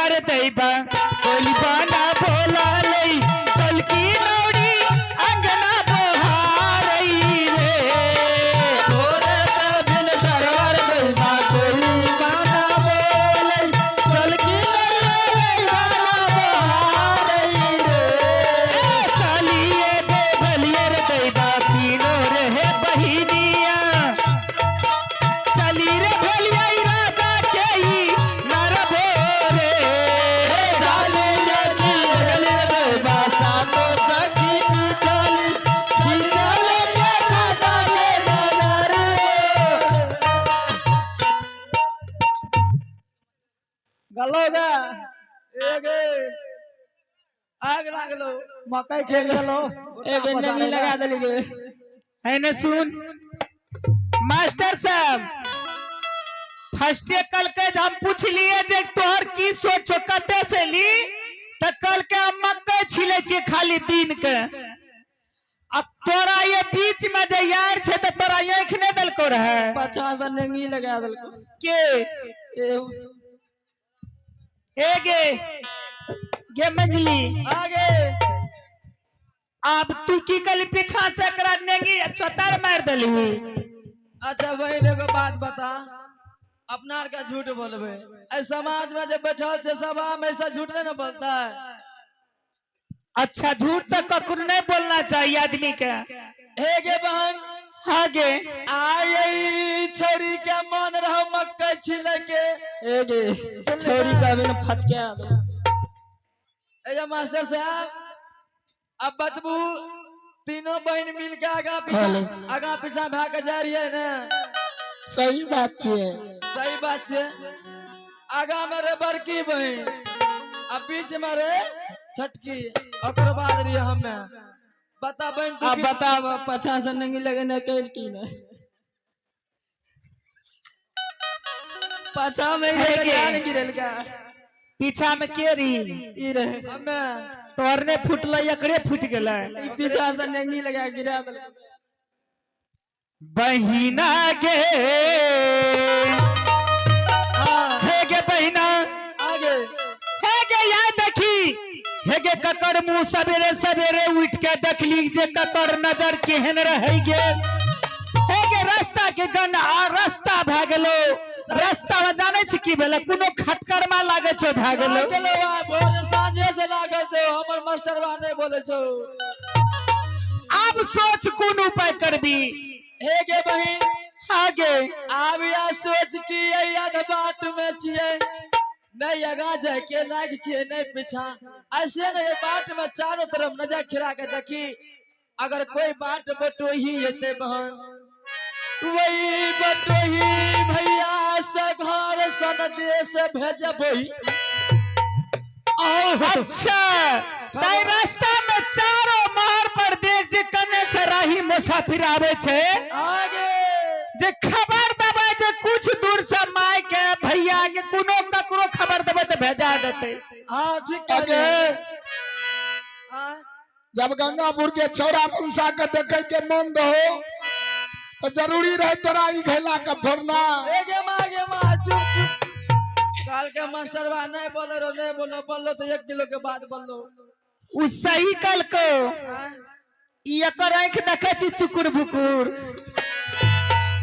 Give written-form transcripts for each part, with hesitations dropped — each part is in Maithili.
सरवर दैबा कोली बाना बोला लई सलकी नौड़ी अंगना बहारई रे। भोरे बिन सरवर दैबा कोली बाना बोलई सलकी नौड़ी अंगना बहारई रे। चलिए जे भलिए रे दैबा तीनों रे बहिनिया चली रे भलिया राजा के ही नर भोरे। चली जगी लगली दैबा सातो सखी चली चली के राजा के नर। गलोगा एगे आग लागलो मकई खेल गेलो। एगे नंगी लगा देली गे। है न सुन मास्टर साहब फर्स्ट कल के हम पूछ लिए जे तोहर की सोच कते से ली त कल के हम मकई छिले छियै खाली दिन के। अब तोरा ये बीच में जे यार छे त तोरा आँख नहीं देलको रहे। 50 नंगी लगा देलको के ए गे गे मंजली आगे। अब तू की कल पीछा से एकरा नेंगी चतर मार देली। अच्छा बहन एगो बात बता, अपना आर का झूठ बोलबे ऐ समाज में जब बैठल छे सभा में ऐसा झूठ नहीं ना बोलता है। अच्छा झूठ तो ककरो नहीं बोलना चाहिए आदमी के। हे गे बहन हाँ गे आई छोरी के मन रहो मक्कई छिले के। ए गे छोरी का बिन फचके ए मास्टर साहब अब बतबू तीनों बहन मिल के आगा पीछा भा के जा रही है ना। सही बात छे। सही बात छे। आगा में रे बड़की बहन आ बीच में रे छटकी ओकर बाद रही हमें। बता बहन तू अब बता 50 नंगी लगने के की ना पछा में जान गिरल का पीछा में के रही ई रहे हमें तोहर ने फुटल एकरे फुट गेलै। ई पीछा से नंगी लगा गिरा देल। बहिना गे हे गे बहिना आगे हे गे याद देखी हे गे ककर मुंह सवेरे सवेरे उठ के देखली जे ककर नजर केहन रहे गे। हे गे रास्ता के गन आ रास्ता भए गेलो। रास्ता में जाने छी की भेलै कोनो खटकरमा लागे छो भए गेलो। भोर साँझे से लागल छो हमर मास्टरवा नहीं बोले छो। आब सोच कोन उपाय करबी। हे गे बहिन आगे आब या सोच की आध बाट में छियै नहीं आगा जाय के लायक छियै नहीं पीछा। ऐसे नहीं बाट में चारों तरफ नजर खिरा के देखी अगर कोई बाट बटोही हेतै बहन वही बटोही भैया से घर सन देश भेजबही। अच्छा तै रास्ता में चारों मार पर देख जे कने से राही मुसाफिर आवे छे आगे जे खबर देबै जे कुछ दूर से माय के भैया के कोनो ककरो खबर देबै त भेजा देतै। हां ठीक आगे है। जब गंगापुर के छौरा मुंसा के देखे के मन दहो तो जरूरी रहे तोरा ई घैला के फोड़ना। एगे माँ चुप चुप काल के मास्टरवा नहीं बोले रो नहीं बोलो बोलो तो 1 किलो के बाद बोलो। उ सही कल को ई एकर आंख देखे छी चुकुर भुकुर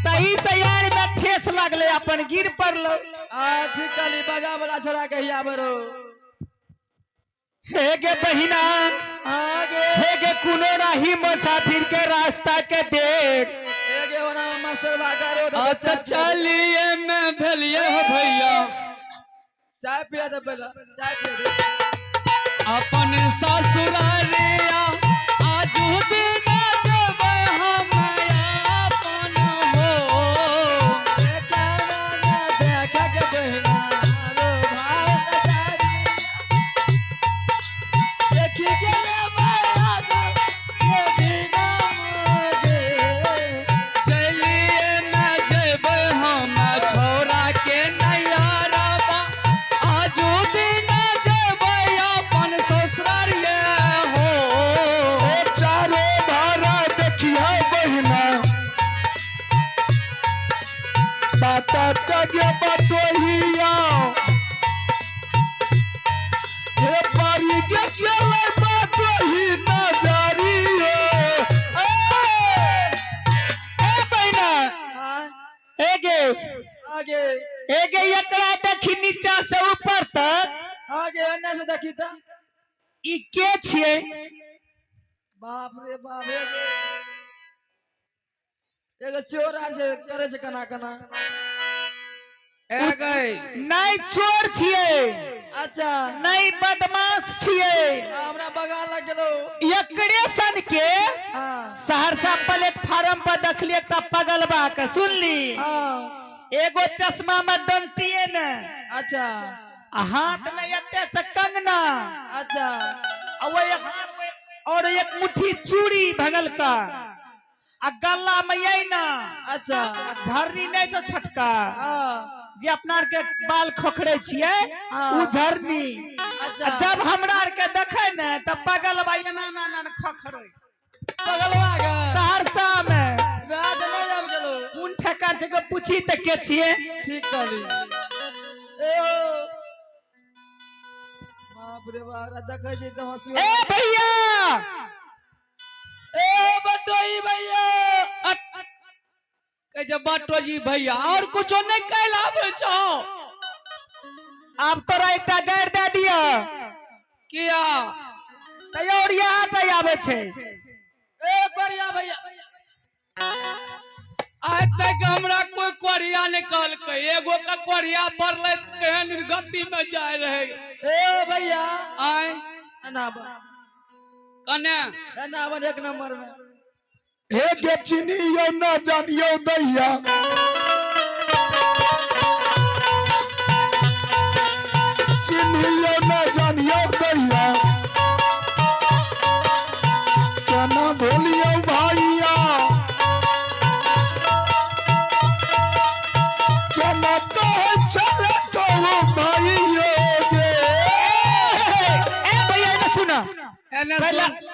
तही से यार में ठेस लागले अपन गिर पड़लो। आ ठीक कहली बजा वाला छोरा के ही आबे रो। हे गे बहिना आगे हे गे कोनो राही मुसाफिर के रास्ता के देख एगे ओना मास्टरवा करो अच्छा चलिए मैं भेलिए हो भैया चाय पिया दे पहले चाय पिया दे। अपन ससुरारिया आजू दिन जब हम अपन हो देखा ना देखा के बहिना रो भाव नजारी देखी के बाज ये बिना मोगे। चलिए मैं जब हम छोरा के नैयारबा आजू दिन जब अपन ससुरारिया हो। चारों एकरा देखी नीचा से ऊपर तक। आगे एने से देखी त ई के छियै? बाप रे बाप रे, एगो चोर आर जे करे छै कना कना। ए गई नहीं चोर छियै। अच्छा। नहीं बदमाश छियै। हमरा बगान लग गेलो। एकरे सन के सहरसा प्लेटफार्म पर देखलियै एकटा पगलबा के, सुनली? एगो चश्मा में डंटिए ने। अच्छा। आ हाथ में एते से कंगना। अच्छा। आ वो एक हाथ में और एक मुट्ठी चूड़ी भगल का, आ गला में यही ना। अच्छा। झरनी नहीं छौ छोटका जे अपना के बाल खोखरे छियै उ झरनी। अच्छा। जब हमरा आर के देखे ने तब पगलबा एना ना ना खोखरे। पगलबा के सहरसा में वएह तऽ नहि आबि गेलो। कोन ठेका छै के पूछी तऽ के छियै? ठीक कहली। ए बाप रे बाप, देखै छी तऽ हँसी। ए भैया, ए बटोही भैया, कहै छै बटो जी भैया, और कुछो नहीं कहल आबै छौ। आब तोरा एकटा गारि दए दिअ। किया? तैयो यहाँ तै आबै छै। ए कोरिया भैया, आइ तक हमरा कोई कोरिया नहीं कहलकै। एगो के कोरिया पड़लै केहन गति में जाय रहे। ए भैया, आय एना कने एना आबन एक नंबर में। हे के चिनियो न जानियो दैया, चिनियो न जानियो दैया, केना भोलियो भैया, केना कहै छल कहू भैयो गे। ए भैया एने सुन, एने पहला सुन।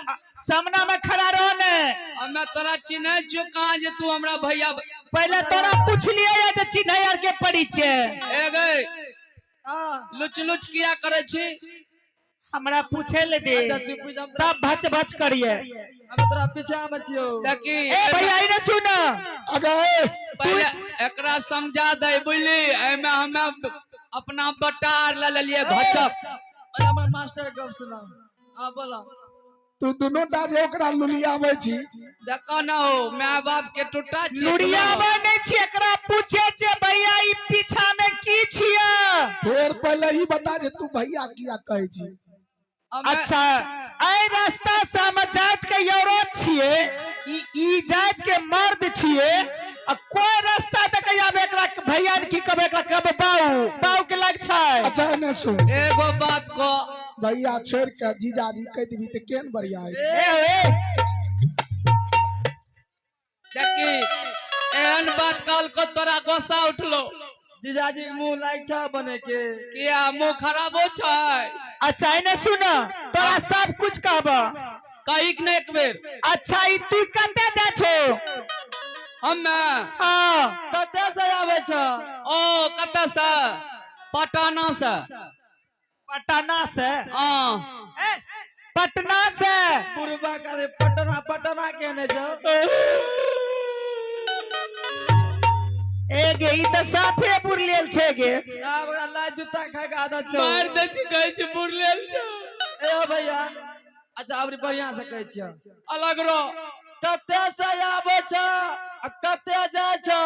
सामना में खड़ा रहो ने। हमे तोरा चिन्है छियौ कहाँ जे तू हमरा भैया। पहले तोरा पूछलियै जे चिन्है आर के परिचय। ए गई लुच लुच किया करै छी? हमरा पूछे ले दे। अच्छा, तू पूछ, हम तब भच भच करिए। हम तोरा पीछा में छियौ। देखी ए भैया एने सुन, अगे पहले एकरा समझा दे बुझली। एमे हमे अपना बटार ले लेलिए घचक। अरे हमर मास्टर गप सुना। हां बोला। तू दोनों टा जे ओकरा लुलियाबै छी। देखो न हो my बाप के टूटा छी। लुड़ियाबै नहि छी, एकरा पूछे छै भैया ई पीछा में की छियै? फिर पहले ई बता जे तू भैया किया कहै छी? अच्छा, एहि रास्ता से हम जात के औरत छियै, ई जात के मर्द छियै, आ कोई रास्ता तक आब एकरा भैया की कहबै, एकरा कहबै बाऊ, बाऊ के लग छै। अच्छा एने सुन, एगो बात को भैया छोड़ के जीजाजी कह देबी तऽ केहन बढ़िया है। ए देखी एहन बात कहल को तोरा गुस्सा उठलो। जीजाजी मुंह लायक छ बने के। किया मुंह खराब हो छै? अच्छा एने सुन, तोरा सब कुछ कहब कहिक ने एक बेर। अच्छा ई तू कते जा छो? हमे हां कते से आबै छ? ओ कते से? पटना से। पटना से? हां पटना से। बुढ़बा करे पटना पटना केने छ? ए गे ई त साफे बुरलेल छै गे। आब ओकरा लात जूता खाय के आदत छौ। मार दे छी कहै छी बुरलेल छौ। ए भैया, अच्छा आब बढ़िया से कहै छियौ। अलग रहो। कते से आबै छ आ कते जाइ छ?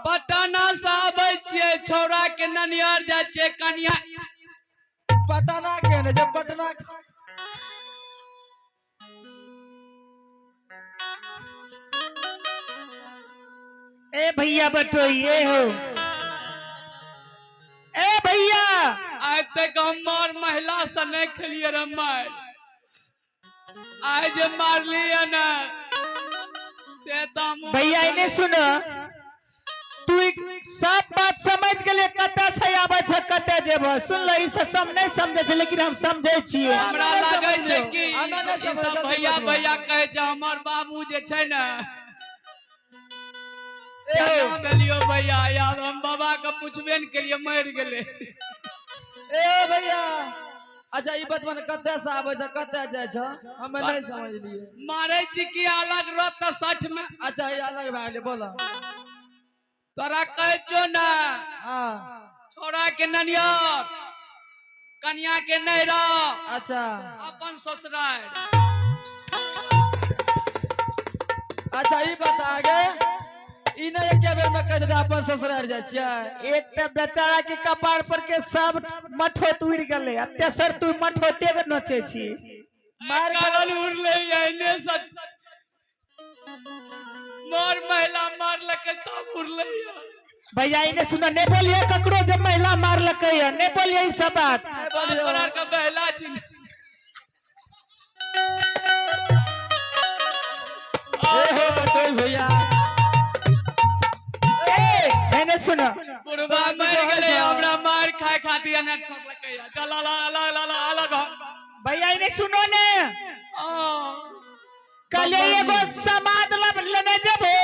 पटना से आबै छियै, छौड़ा के ननियर जाइ छियै कनिया। पटना केने छै? पटना ए भैया बटोही हो। ए भैया, आइ तक हम मार महिला से नहीं खेलिए रे मार। आइ जे मारलिए ना से तो भैया एने सुन, तू सब बात समझ गेलिए, कते से आबै छ कते जेब। सुन ल, ई सब नहीं समझै छै लेकिन हम समझै छियै। हमरा लागै छै कि ई सब भैया भैया कहै छै। हमर बाबू जे छै ने, केना भेलियो भैया? यार हम बाबा के पूछबे ने केलिए, मरि गेलै। ए भैया, अच्छा ई बात मन कते से आबै छ कते जाइ छ हमे नहीं समझलिए। मारै छी कि अलग रह त 60 में। अच्छा ई अलग भए गेलै। बोला तोरा कहै छौ ने, हां छोरा के ननियर, कन्या के नैरा। अच्छा। अपन ससुराल। अच्छा ई बता गे, ई नै एके बेर में कह देते अपन ससुराल जाइ छियै। एक त बेचारा के कपार पर के सब मठोत उड़ गेलै आ तेसर तू मठोते के नोचे छी। मार कारण उड़ले एने सच मार महिला मारलकै तब उड़ले। भैया इने सुन, ने बोलिए ककरो जे महिला मारलकै है, ने बोलिए ई सब बात। तोरा के महिला छी। ए हो बटोई भैया। ए एने सुन, बुढ़वा मर गेलै हमरा मार खाय खातिर ने ठोकलकै। चल अलग अलग अलग। भैया इने सुनो ने, कल एगो समाद लेने जबो।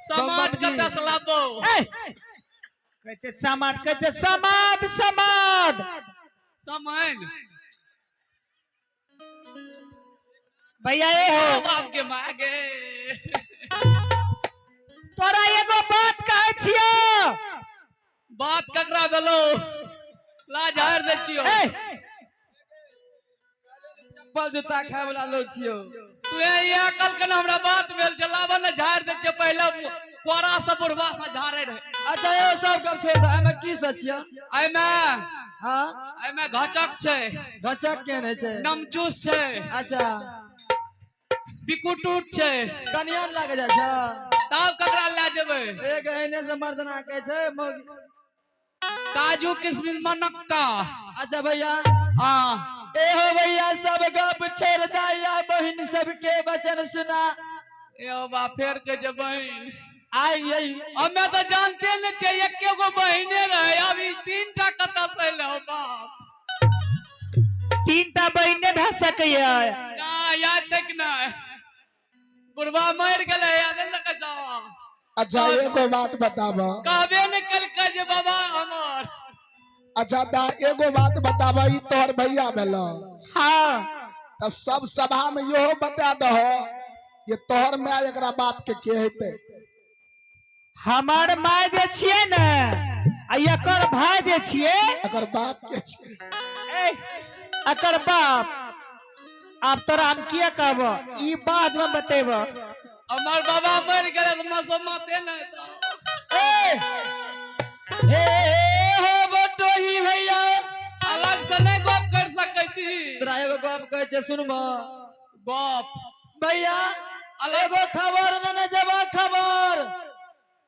समाद कतऽ से लाबो? कहै छै समाद, कहै छै समाद समाद समान। भैया ए हो बाप के मागे तोरा एगो बात कहै छियो। बात ककरा भेलो? ला झाड़ दै छियो। चप्पल जूता खाय वाला लोग छियो तू। इएह कल के हमरा बात भेल छै, लाबऽ ने झाड़ दै छियो। पहिले कोरा से बुढ़वा से झाड़े रहे। अच्छा यो सब गप छोड़ दे, एमे की सच छियो? एमे हां एमे घचक छै। घचक केने छै? नमचूस छै। अच्छा। बिकुटूट छै। कनिया लागे जाइ छै तब ककरा लए जेबै? एक एने से मर्दना कहै छै मौगी। काजू किशमिश मनक्का। अच्छा भैया। हां ए हो भैया सब गप छोड़ दैया, बहिन सबके वचन सुना। ए हो बा फेर के जे बहिन आई यही हमे तो जानते नहीं छियै एके गो बहिने रहे, अभी तीन टा कतऽ से एलै हो बाप? तीन टा बहिने भए सकैया ना याद तक नहीं, बुढ़वा मर गेलै याद नहीं जाओ। अच्छा एगो बात बताब। कहबे नहीं कलकै जे बाबा हमर। अच्छा दा एगो बात बताब, ई तोहर भैया भेलो? हाँ। त सब सभा में इहो बता दहो ये तोहर my एकरा बाप के के हेतै? हमार my जे छियै ने आ एकर भाय जे छियै, एकर बाप के छियै? एकर बाप आब तोरा हम किया कहब, ई बाद में बतेब। हमार बाबा मर गेलै त मसोमाते नहीं तो। ए हे हो बटोही भैया अलग से नहीं गप कर सकै छी। तोरा एगो गप कहै छै सुनबो? गप भैया अलग एगो खबर ने जबा खबर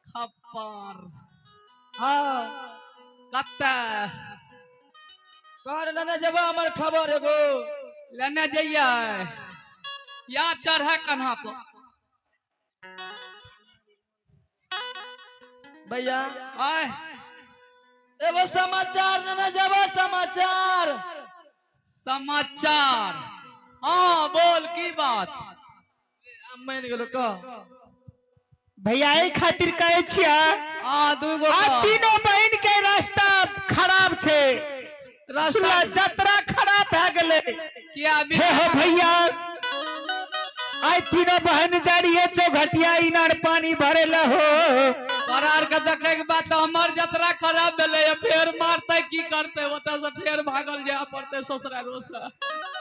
खबर। हाँ कत्ता कर लेने जबा हमर खबर एगो लेने जइयै या चढ़ा कन्हा पर। भैया आय एगो समाचार लेने जबा समाचार। समाचार हाँ बोल की बात? मान गेलो कह भैया एहि खातिर कहै छियै आ दूगो आ तीनों बहिन के रास्ता खराब छै, रास्ता जतरा खराब भए गेलै। किया? हे हो भैया आई तीनों बहन जा रही है चौघटिया इनार पानी भरे ल हो। करार के देखे के बाद हमर जतरा खराब भेलै, फेर मारते की करते, ओतऽ से फेर भागल जाय पड़ते ससुरालो से।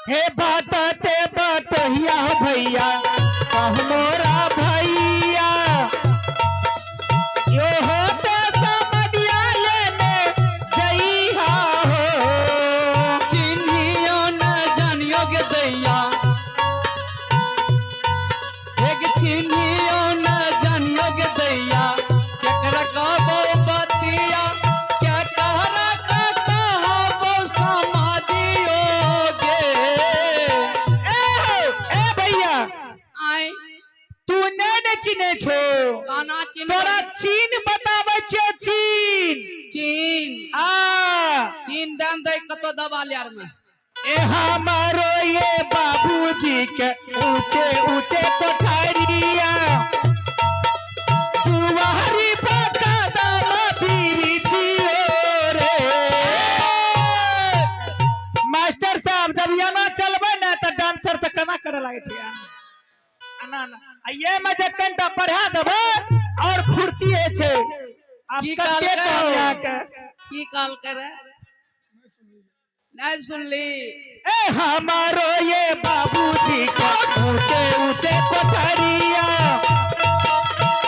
हे बाते बातहिया हो भैया मोरा भैया यो हो तो समदिया लेने जइहा हो। चिन्हियो न जानियो गे दैया, एक चिन्हियो न जानियो गे दैया, केकरा कहबो बतिया, केकरा के कहबो समाधियो गे। ए ए भैया आय तू ने चिन्हे छो? काना चिन्ह तोरा चीन बताबै छियो, चीन चीन। हाँ चीन दान दे कतो दबा लियार में। ए हमारो ये बाबूजी के ऊंचे ऊंचे कोठारिया, दुआरी पर कदम बिरिछियो रे। मास्टर साहब जब यहाँ चलबै ने तऽ डांसर से केना करे लागै छै ना ना, ये में जे कनिटा बढ़ा देबै और फुर्ती होइ छै। आब की कते कहलकै? कहब अहाँके? की कहल करे नहीं सुनली। ए हमारो ये बाबूजी का ऊंचे ऊंचे कोठरिया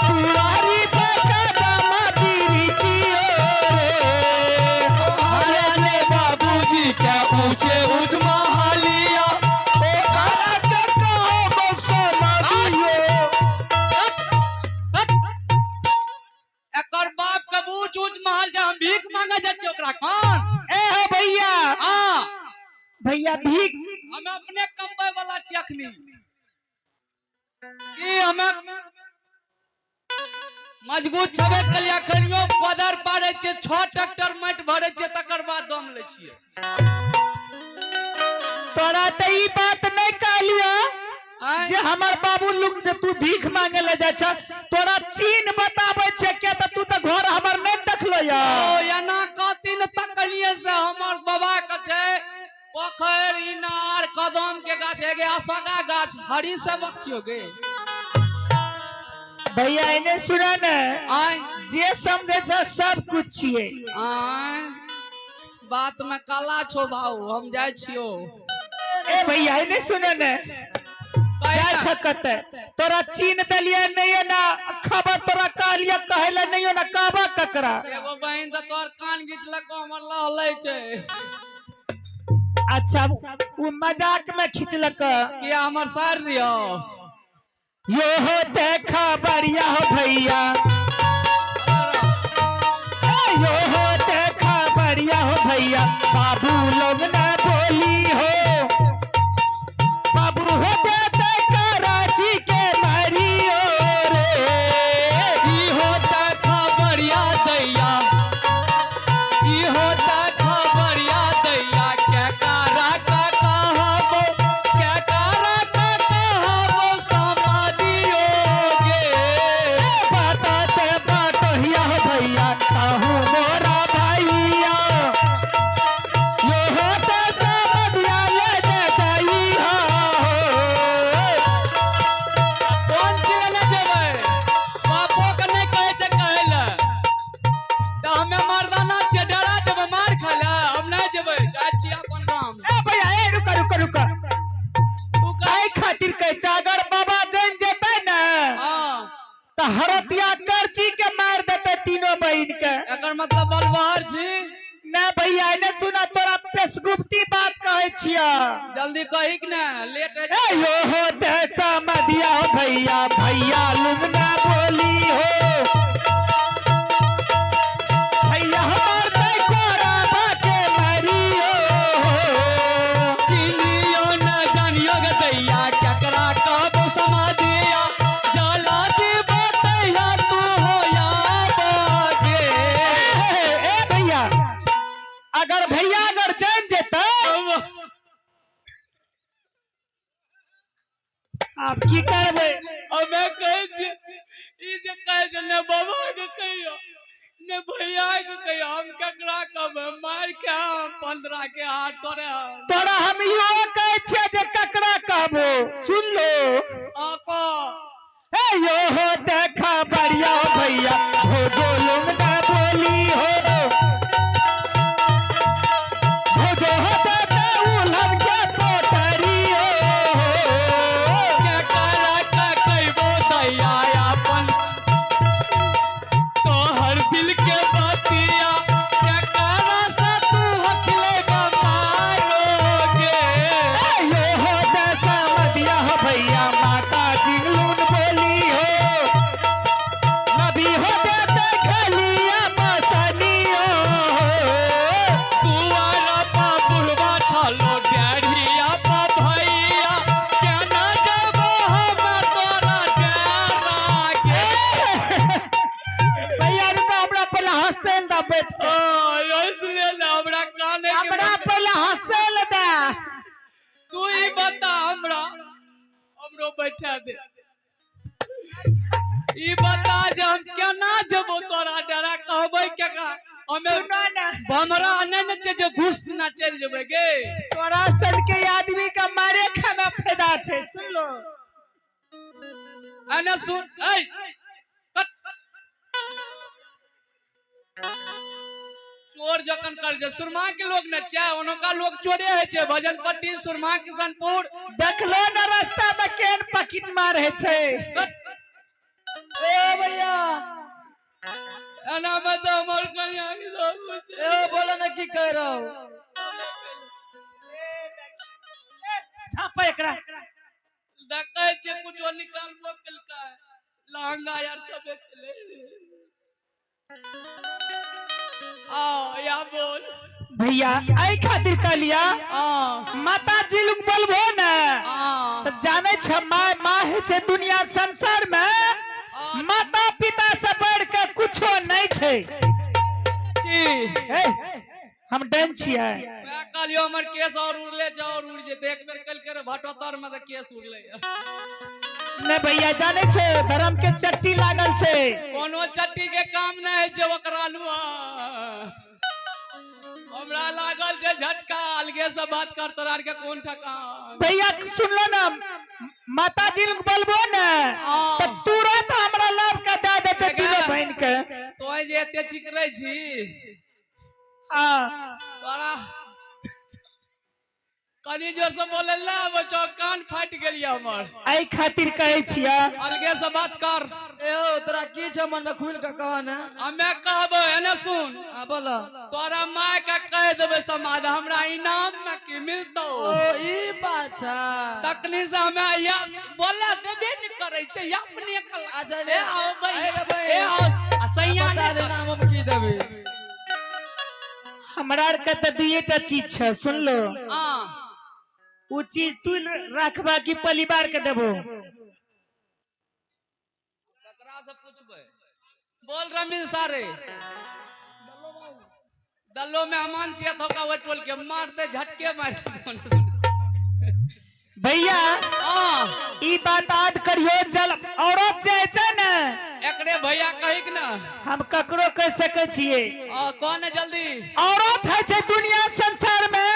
दुआरी पर कदम बिरिचियो रे। हमारे ने बाबूजी के ऊंचे ऊंच महालिया ओ करा के कहबो समाधियो। एकर बाप के ऊंच ऊंच महल जा हम भीख मांगे जा छियै ओकरा कौन। ए हो भैया हां भैया भीख हम अपने कमबै वाला छी अखनी की हमें मजबूत छबे कलिया खनियो पदर पाड़े छियै 6 ट्रैक्टर माटि भरे छियै तकर बाद दम लै छियै। तोरा त ई बात नहीं कहलियो आँय? जे हमर बाबू लोग जे तू भीख मांगे ले जा छ तोरा चीन बताबै छै के त तू त घर हमर नहीं देखलो या। ओ एना कहती न तकलिए से हमर बाबा के छै पोखरि इनार कदम के गाछ एगे अशोका गाछ हरी सेवक छियो गे। भैया एने सुना ने आय जे समझे छ सब कुछ छियै। आय बात में काला छो भाऊ हम जाय छियो। ए भैया एने सुना ने जाय छ कते तोरा चीन दलिया नहीं ना खबर तोरा कहलिया कहले नहीं ना कहबा ककरा। एगो बहिन त तोर कान घिचलको हमर लहलै छै। अच्छा वो मजाक में खिंचलक किया हमर सार रियो। यो हो देखा बढ़िया हो भैया यो हो देखा बढ़िया हो भैया बाबू लोग ना बोली हो बाबू हो देते कराची के मारियो रे। ई होता खबरिया दैया ई होता खबरिया दैया के कारा का कहबो के कारा का कहबो समाधियो गे। बताते बाटोहिया हो भैया ताहू मोरा भैया यो होते समधिया ले जाई हो। कोन चीज ने जेबै बापो के नहीं कहै छै कहै लए तऽ हमे मर्दाना छियै डरा जेबै मार खाय लए हम नहीं जेबै जाइ छी अपन गाम। ए भैया ए रुक रुक रुक तू कह काहे खातिर कहै छै अगर बाबा जान जेतै ने हां तऽ हरतिया करची के मार देतै तीनों बहिन के। एकर मतलब बलबहर छी ना भैया ने सुना तोरा पेशगुप्ती बात कहै छिया जल्दी कही कि ने लेट होइ ए यो हो देख समधिया हो भैया भैया लुगना बोली हो भैया हमर ते कोरा बाके मारियो हो। चिनियो न जानियो गे दैया केकरा कहबो समाधिया जला दी बतैया तू हो या बागे। ए भैया अगर भैया अगर जान जेतै आप की करबै। हमे कहै छियै ई जे कहै छै ने बाबा के कहियो ने भैया के कहियो हम केकरा कहबै मार के हम 15 के हाथ तोरे हम। तोरा हम इहो कहै छियै जे ककरा कहबो सुन लो। आ कह ए यो हो देखा बढ़िया हो भैया भोजो लुंगा बोली हो भोजो हो देते उलहन के पोटरियो हो। केकरा का कहबो दैया अपन तोहर दिल के बतिया केकरा से तू हखले मारोगे। ए यो हो दशा मदिया हो भैया माता जिंगलून बोली हो नबी हो देते खलिया मसनियो हो। दुआरा पा बुढ़वा छलो डैढ़िया पा भैया केना जेबो हम तोरा डेरा गे। भैया रुको हमरा पहले हंसे दा बैठ के। ओ इसलिए ने हमरा काने के हमरा पहले हंसे दा। तू ही बता हमरा हमरो बैठा दे ई बता जे हम केना जेबो तोरा डेरा कहबै केकरा हमे सुनो ना हमरा नहि ने छै जे घुस ना चलि जेबै गे। तोरा सन के आदमी का मारे खाना फायदा छै सुन लो। एने सुन ऐ कट। चोर जखन कर जे सुरमा के लोग न चाहे ओनका लोग चोरे है छे भजन पट्टी सुरमा किशनपुर। देखलो न रास्ता में केन पकिट मार है छे। ए भैया एना में तो हमर कन्या के लोग छे। ए बोलो ना की कह रहो। झापा एकरा देखै छे कुछो निकालबो केलकै लहंगा यार छबे केले। आओ या बोल भैया आई खातिर कहलिया माता जी लुंग बोलबो न त जाने छ my माँ है छे दुनिया संसार में माता पिता से बढ़ के कुछो नहीं छे। जी ए हम डन छियै। मैं कहलियो हमर केस और उड़ले छ और उड़ जेते एक बेर कल के भटोतर में त केस उड़ले। नहीं भैया जाने छे धर्म के चट्टी लागल छे। कोनो चट्टी के काम नहीं है छे ओकरा नुआ हमरा लागल छे झटका अलगे से बात कर तोरा आर के कोन ठकान। भैया सुनलो ना माता जी लग बोलबो न त तुरंत हमरा लाभ के दे देते तीनों बहन के। तोय जे एते चिकरै छी हां तोरा कनी जोर से बोले ला बचो कान फाट गेलिए हमर। एहि खातिर कहै छियै अलगे से बात कर। ए ओ तोरा की छौ मन में खुल के कह ना। हमे कहबो एने सुन। हां बोलो। तोरा my के कह देबै समाज हमरा इनाम में की मिलतो। ओ ई बात छै तखनी से हमे या बोला देबे न करै छै अपने कला। अच्छा ए आओ भाई ए ए आओ आ सैया बता ने दे नाम हम की देबै। हमरा आर के त दुइटा चीज छै सुन लो। हां उ चीज तू रखबा की परिवार के देबो। ककरा से पूछबै बोल रमील सारे दल्लो मेहमान छियै थोका ओहि टोल के मारते झटके मारते। भैया ई बात याद करियो जल औरत जे छै ने एकरे भैया कहिक ना हम ककरो कह सकै छियै। कौन है जल्दी औरत है छै दुनिया संसार में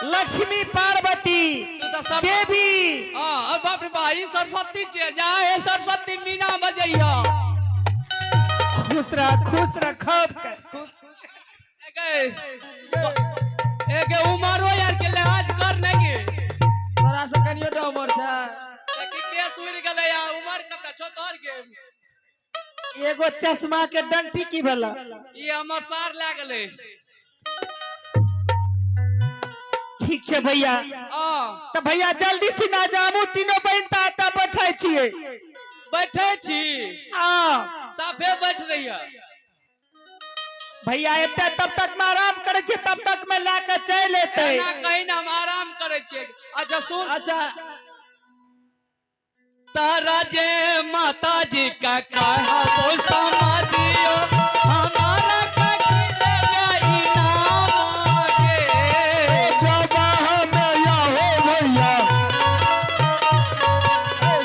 लक्ष्मी पार्वती तू तो सब देवी। हां बाप रे बा ई सरस्वती छे जा हे सरस्वती मीना बजैया। खुश रह खुश रह खूब के एके उमरो यार के लिहाज कर ने के तोरा से कनियो टा उमर छै। देखी केस उड़ गेलै या उमर कत छौ तोर के। एगो चश्मा के डंटी की भेला ई हमर सार लाग गेलै। ठीक छै भैया। त भैया जल्दी से ना जामू तीनों बहन ता बैठै छियै। बैठै छी हां साफे बैठ रहिया भैया एते तब तक में आराम करै छियै तब तक में ला के चलि एतै। ना कहीं ना हम आराम करै छियै। अच्छा सुन। अच्छा तारा जे माता जी का कहा वो समाधियो हमारा का की देगा इनाम के जब हमें या हो भैया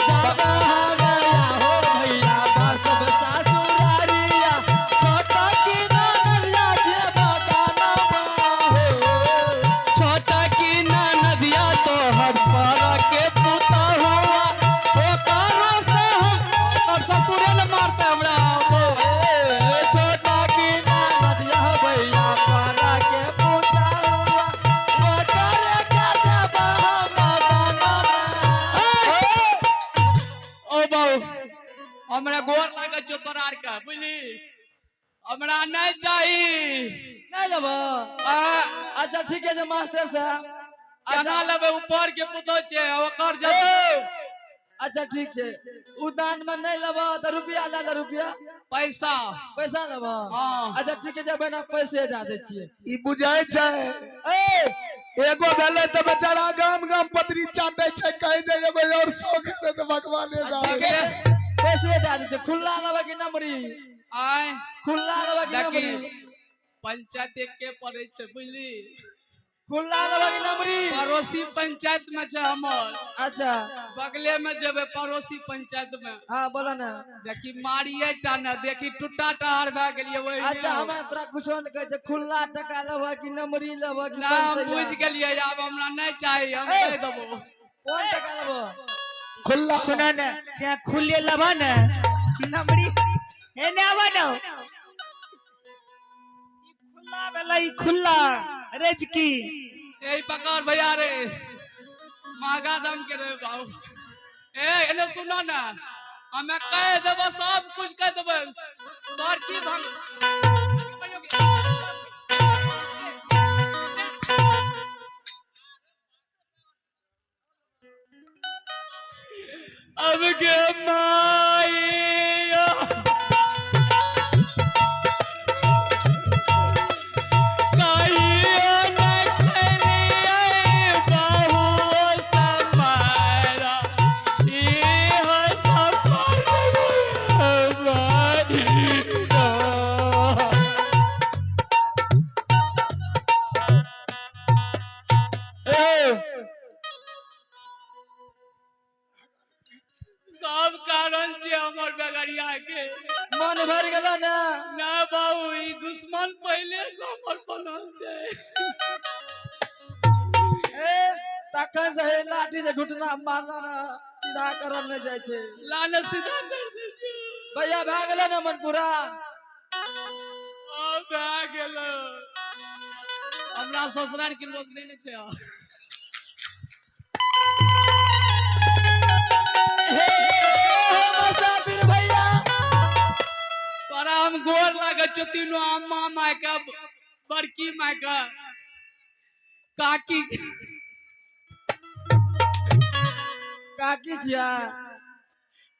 जब हमें या हो भैया बसब ससुरारिया छोटा की ननदिया के बताना हो। छोटा की ननदिया तोहर पर के पुता हुआ ओ करो से हम और ससुरे न मारते हमरा। छोटा की ननदिया भैया पर के पुता हुआ ओ करे के देबा हम बताना। ओ बाबू हमरा गोर लागल छौ तोरा आर के बुझली हमरा नहीं चाही। नहीं लेबो। अच्छा ठीक है मास्टर साहब। केना लेबै ऊपर के पुतोह छै ओकर जब। अच्छा ठीक है उदान में नहीं लेबो त रुपया ला ले रुपया पैसा पैसा लेबो। अच्छा ठीक है जब ना पैसे दे दै छियै। ई बुझाय छै ए एगो भेलै त बेचारा गाम गाम पत्री चाटै छै कहै जे एगो और शौक हेतै त भगवाने जाने। पैसे दे दै छियै। खुल्ला लेबै कि नमरी? आय खुल्ला लेबै कि देखी नमरी? पंचायत के पड़ै छै बुझली खुल्ला लेबै कि नमरी? पड़ोसी पंचायत में छै हमर। अच्छा बगले में जेबै पड़ोसी पंचायत में। हां बोलो ना। देखी मारिए टा ना देखी टुट्टा टार भए गेलियै ओहि। अच्छा हमरा तोरा कुछो न कहै छै खुल्ला टका लेबै कि नमरी लेबै कि ना हम पैसा? बुझि गेलियै आब हमरा नहीं चाही हम दे देबो। कोन टका लेबो? खुल्ला सुन ने जे खुले लेबा ने नमरी एने आबा न। ई खुल्ला वाला ई खुला रेजकी। ए पकड़ भैया रे, महंगा दाम के रे बाबू। ए एने सुनो ना, हमें कह देबो सब कुछ कह देबो, तोर की भंग। अब के माई सब कारण छे हमर बेगरिया के। मन भर गेलो ना? ना बाबू, ई दुश्मन पहले से हमर बनल छे। ए तखन से हे लाठी जे घुटना मारला ना, सीधा करल नहीं जाय छे। लाल सीधा कर दे छे। भैया भए गेलो ना मन पूरा? ओ भए गेलो। हमरा ससुराल के लोग नहीं ने छे। हे मुसाफिर भैया, तोरा हम गोर लागै छौ तीनू अम्मा माय के, बड़की माय के, काकी के। काकी छिया?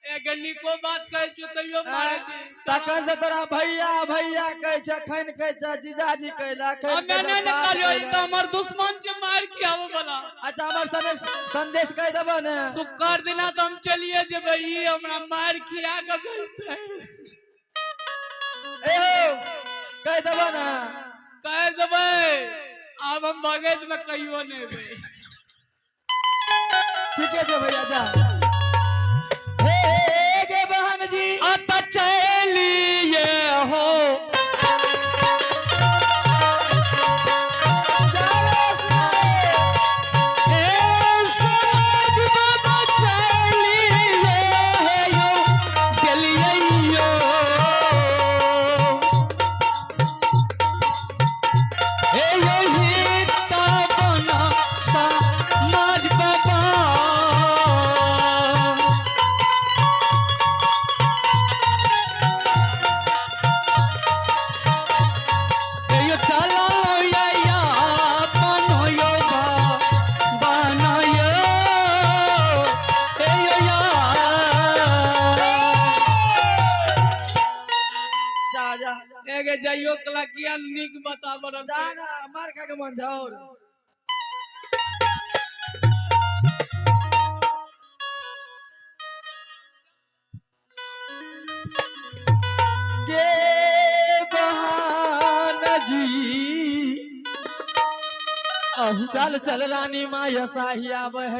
एक निको बात कहै छौ तैयो मारै छै। तखन से तोरा भैया भैया कहै छै, अखन कहै छै जीजाजी कहला। हमे नहि ने कहलियौ, ई तऽ हमर दुश्मन छै मार के आबै वाला। अच्छा हमर संदेश कहि देबो ने? शुक्र दिना तऽ हम चलिए जेबै, ई हमरा मार खिया के भेजतै। ए हो कहि देबो ने? कहि देबै, आब हम भगैत में कहियो नहि एबै। ठीके छै भैया जा। हे गे बहन जी अत चलिए हो, ए समाज बाबा चलिए यो गेलिए यो। ए यो हिता बना समाज बाबा। यो चलो या या बनो यो बा बनायो ए यो या। जा जा एगे जाइयो कला किया नीक बताबर। जा ना, मार खा के मन झाओर। के बहन जी चल चल रानी माया साहिया बह।